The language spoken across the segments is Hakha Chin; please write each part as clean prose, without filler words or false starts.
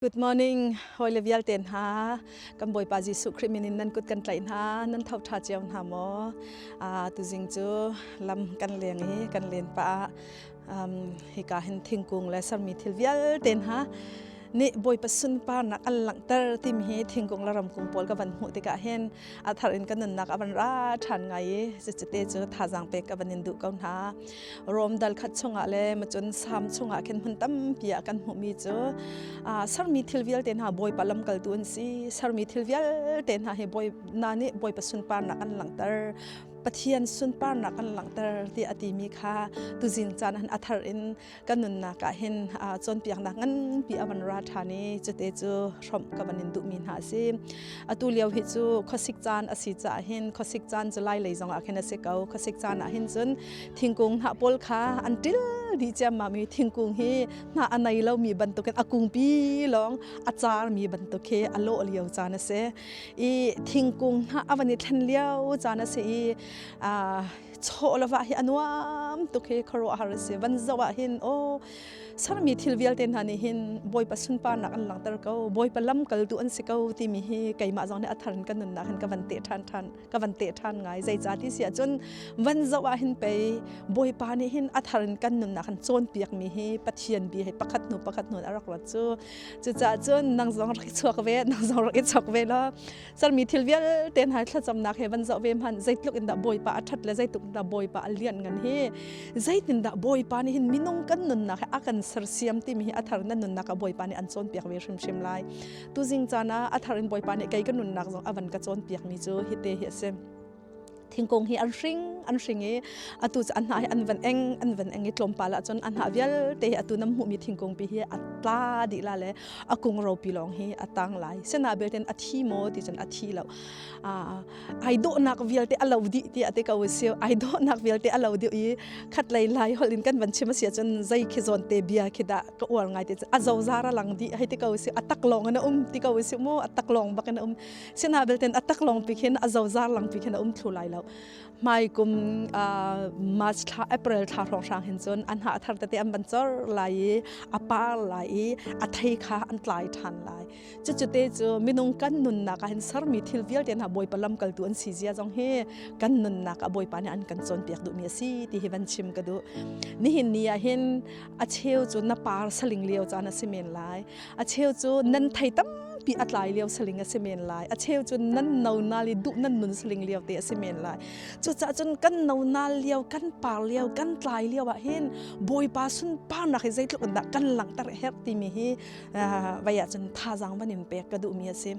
Good morning, hawile vialte hna. Kan Bawipa Jesuh Khrih min in nan kut kan tlaih hna, nan tho ṭha cio hna maw? Tuzing cu lam kan leng i kan len pah ah hika hin thingkung le sermi thil vialte hna nih Bawipa sunparnak an langhter timi hi thingkung le ramkung pawl ka van hmuh tikah hin a thar in ka nunnak a van ra ṭhan ngai i cucite cu thazaang pek ka van in duh ko hna. Rom dal khat chungah le macun Salm chungah khin hmun tampi ah kan hmuhmi cu sermi thil vialte hna Bawipa lamkaltu an si. Sermi thil vialte hna hi Bawi na nih Bawipa sunparnak an langhter. Pathian sunparnak an langhter ti a timi kha tuzing caan han a thar in kan nunnak ah hin cawnpiaknak nganpi a van ra ṭhan i cute cu hrawmh ka van in duhmi hna a si. Atu lio hi cu khuasik caan a si caah hin khuasik caan cu lai lei zong ah khin a si ko. Khuasik caan ah hin cun thingkung hnah pawl kha an ṭil dih ciammam i thingkung hi hnah a nei lomi bantukin a kungpi lawng a carmi bantuk khi a lawh lio caan a si. I thingkung hnah a van i thlen lio caan a si i chawh le vah hi a nuam tuk hi khuaruahhar a si. Van zoh ah hin aw sermi thil vialte hna nih hin Bawipa sunparnak an langhter ko, Bawipa lamkaltu an si ko timi hi keimah zong nih a thar in ka nunnak hin ka van teh ṭhan ṭhan ka van teh ṭhan ngai. Zeicah ti si ahcun van zoh ah hin pei Bawipa nih hin a thar in kan nunnak hin cawnpiakmi hi Pathian bia hi pakhat hnu pakhat hnu a rak rat cu. Cucaah cun nang zong rak i chuak ve, nang zong rak i chok ve law sermi thil vialte hna thlacamnak he van zoh ve hmanh zeitluk in dah Bawipa a ṭhat le zeitluk in dah Bawipa a lian ngan hi zeitin dah Bawipa nih hin minung kan nunnak he a kan sersiam timi hi a thar nan nunnak ah Bawipa nih an cawnpiak ve hrimhrim lai tuzing caan ah a thar in Bawipa nih kei ka nunnak zong a van ka cawnpiak mi cu hite hi a si thingkung hi an hring an hring i atu cu an hnah hi an van eng an van eng i tlawmpal ahcun an hnah vialte hi atu nam hmuhmi thingkung pi hi a tla dih la le a kung ropi lawng hi a tang lai sena belte a thi maw ti cun a thi lo ai dawhnak vialte a lo dih ti a ti ko si ai dawhnak vialte a lo dih i khat lei lai holh in kan van chim a si ahcun zei khi zawn te bia khi dah ka uar ngai ti a zozar a lang dih hei ti ko si a tak lawng in a um ti ko si mu a tak lawng bak in a um Sina belten a tak lawng pi khin a zozar lang pi khin a um thlu lai lo. Mai kum March thla April thla hrawng hrang hin cun an ha thar tete an ban chor lai i a par lai i a thei kha an tlai ṭhan lai. Cucu te cu minung kan nunnak ah hin sermi thil vialte hna Bawipa lamkaltu an si zia zong hi kan nunnak ah Bawipa nih an kan cawnpiak duhmi a si ti hi van chim ka duh. Nihin ni ah hin a cheu cu na par saling lio caan a si men lai. A cheu cu nan thei tampi a tlai lio saling a si men lai. A cheu cu nan no nal i duh nan nun saling lio te a si men lai. Cucaah cun kan no nal lio, kan par lio, kan tlai lio ah hin Bawipa sunparnak hi zeitluk in dah kan langhter a herh timi hi vai ah cun thazaang van in pek ka duhmi a si.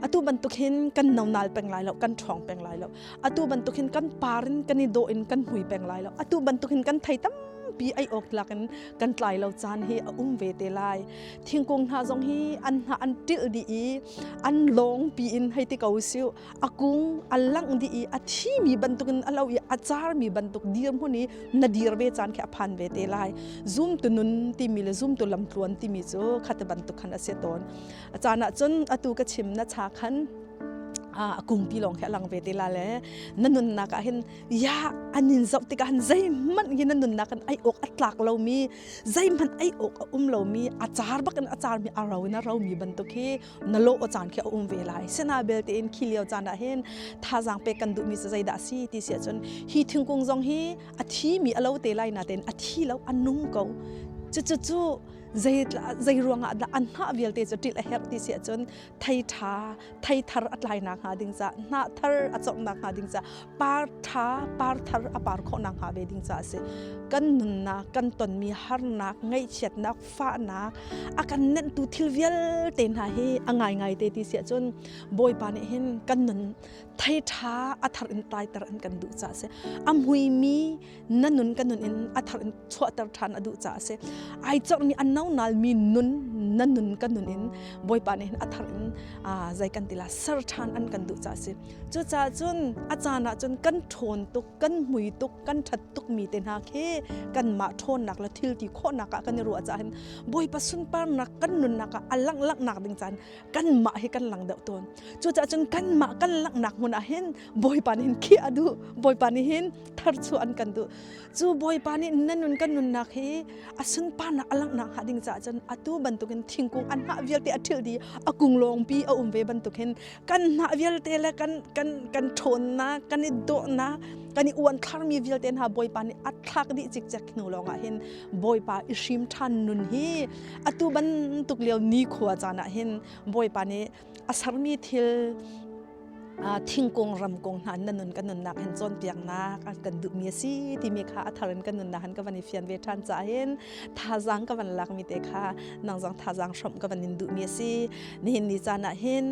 Atu bantuk hin kan no nal peng lai lo, kan ṭhawng peng lai lo. Atu bantuk hin kan par in kan i dawh in kan hmui peng lai lo. Atu bantuk hin kan thei tam tampi ei awk tlak in kan tlai lo caan hi a um ve te lai. Thingkung hna zong hi an hna an ṭilh dih i an lawng pi in hei ti ko siu a kung a langh dih i a thimi bantukin a lo i a carmi bantuk dirhmun i na dir ve caan khi a phan ve te lai. Zumtu nun timi le zumtu lamtluan timi cu khate bantuk khan a si tawn. A caan ah cun atu ka chim na cha khan a kungpi lawng khi a lang ve te la le na nunnak ah hin ya an in zoh tikah han zeihmanh hi na nunnak in ai awk a tlak lomi zeihmanh ai awk a um lomi a car bak in a carmi a ro in a romi bantuk hi na lawh a caan khi a um ve lai sina belte in khi lio caan ah hin thazaang pek kan duhmi cu zeidah a si ti si ahcun hi thingkung zong hi a thimi a lo te lai natein a thi lo a nung ko cucu cu zei zei ruangah dah an hnah vialte cu ṭilh a herh ti si ahcun thei ṭha thei thar a tlai nak hnga ding ca hnah thar a cawk nak hnga ding ca par ṭha par thar a par khawh nak hnga ve ding ca a si kan nunnak kan tonmi harnak ngaihchiatnak fahnak a kan nenhtu thil vialte hna hi a ngaingai te ti si ahcun Bawipa nih hin kan nun thei ṭha a thar in tlaiter an kan duh ca a si a hmuimi na nun ka nun in a thar in chuahter ṭhan a duh caah a si ai corhmi a no nalmi nun na nun ka nun in Bawipa nih hin a thar in zei kan ti la ser ṭhan an kan duh caah a si cucaah cun a caan ah cun kan ṭhawn tuk kan hmui tuk kan ṭhat tuk mi te hna khi kanmah ṭhawnnak le thil ti khawhnak ah kan i ruah caah hin Bawipa sunparnak kan nunnak ah a langh langhnak ding caan kanmah hi kan lang deuh tawn cucaah cun kanmah kan langhnak hmun ah hin Bawipa nih hin khi a duh Bawipa nih hin tharchuah an kan duh cu Bawipa nih na nun kan nunnak hi a sunparnak a langhnak hnga ding caah cun atu bantukin Thingkung a hnah vialte a ṭhilh dih, a kung lawngpi a um ve bantuk hin kan hnah vialte le kan kan kan ṭhawnnak, kan i dawhnak, kan i uanthlarmi vialte hna Bawipa nih a thlak dih cikcek hnu lawngah hin Bawipa i hrim ṭhan nun hi atu bantuk lio nikhua caan ah hin Bawipa nih a sermi thil thingkung ramkung hna na nun kan nunnak hin cawnpiaknak an kan duhmi a si timi kha a thar in kan nunnak hin ka van i fian ve ṭhan caah hin thazaang ka van lakmi te kha nang zong thazaang hrawmh ka van in duhmi a si. Nihin ni caan ah hin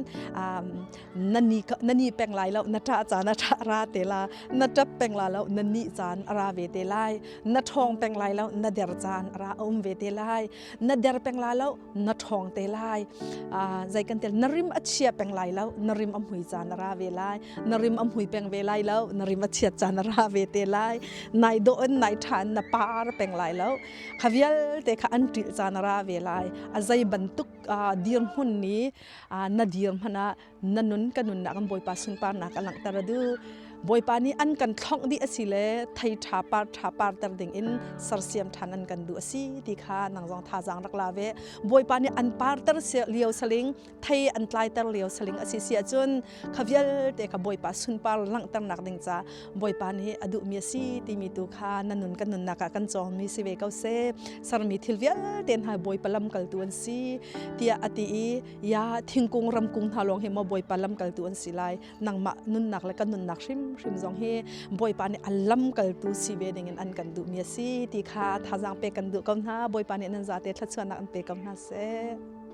na ni na ni peng lai lo, na ṭah caan a ṭah ra te la, na ṭap peng la lo, na nih caan a ra ve te lai, na ṭhawng peng lai lo, na der caan a ra um ve te lai, na der peng la lo, na ṭhawng te lai. Zei kan tel, na rim a chia peng lai lo, na rim a mui caan a ra ve lai, na rim a mui peng ve lai lo, na rim a chiat caan a ra ve te lai, nai dawh in nai ṭha in na par peng lai lo, kha vialte kha an ṭilh caan a ra ve lai. A zei bantuk dirhmun nih na dir hmanh ah na nun ka nunnak kan Bawipa sunparnak a langhter a duh. Bawipa nih an kan thlongh dih a si le thei ṭha par ṭha parter ding in sersiam ṭhan an kan duh a si ti kha nang zong thazaang rak la ve. Bawipa nih an parter lio saling, thei an tlaiter lio saling a si si ahcun kha vialte kha Bawipa sunpar langhternak ding ca Bawipa nih a duhmi a si timi tu kha na nun kan nunnak ah kan cawngmi si ve ko seh. Sermi thil vialte hna Bawipa lamkaltu an si tiah a ti i ya thingkung ramkung hna lawng hi maw Bawipa lamkaltu an si lai. Nangmah nunnak le kan nunnak hrimhrim zong hi Bawipa nih a lamkaltu si ve dingin an kan duhmi a si ti kha thazaang pek kan duh ko hna. Bawipa nih nan zate thluachuahnak an pe ko hna seh.